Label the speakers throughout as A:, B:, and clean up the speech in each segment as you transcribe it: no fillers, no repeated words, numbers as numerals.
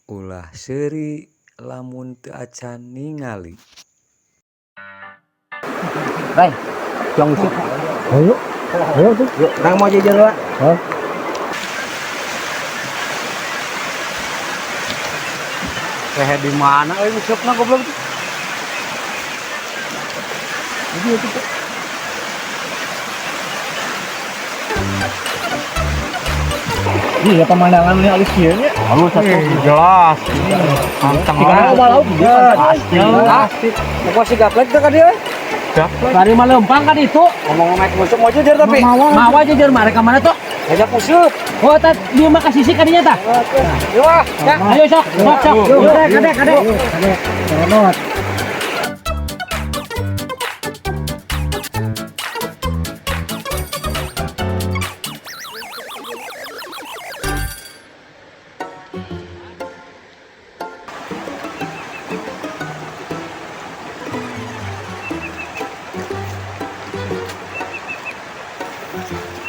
A: Ulah seuri lamun teu acan ningali.
B: Bay, yang usip.
C: Ayo. Ayo tuh.
B: Yuk, nang mau jajan lah.
C: Hah?
B: Teh di mana euy usupna goblok tuh?
C: Jadi itu tuh. Iya pemandangan ini alus kieu nya.
B: Halus satu jelas. Anteng
C: Tinggal lauk
B: Pasti.
C: Pasti.
B: Pokok si gaplek tuh ka dia. Gaplek.
D: Bari mah lempang kan itu.
B: Ngomong naik musuh mau jajar tapi.
D: Mawa jejer mereka mana tuh?
B: Ngajak musuh.
D: Oh, ta dia mah kasih sih kadinya tah.
B: Yuk ah. Ya.
D: Ayo sok, sok, sok. Yuk,
C: Kade kade. Kade. Teronot.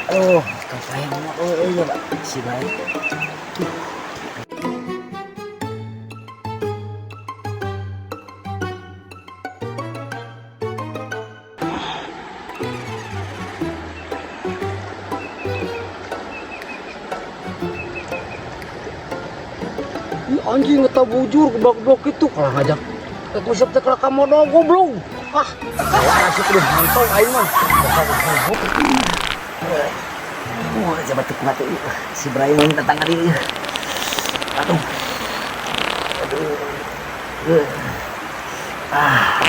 B: Oh, sayang mah euy euy si baik. Ih, anjing ngetah bujur goblok-goblok itu kalau ngajak ke kusep teh ka modal goblok. Ah, asup udah mantau aing mah.
E: Oh, coba tuh kuat si Ibrahim datang kali ini. Aduh. Aduh. Ah,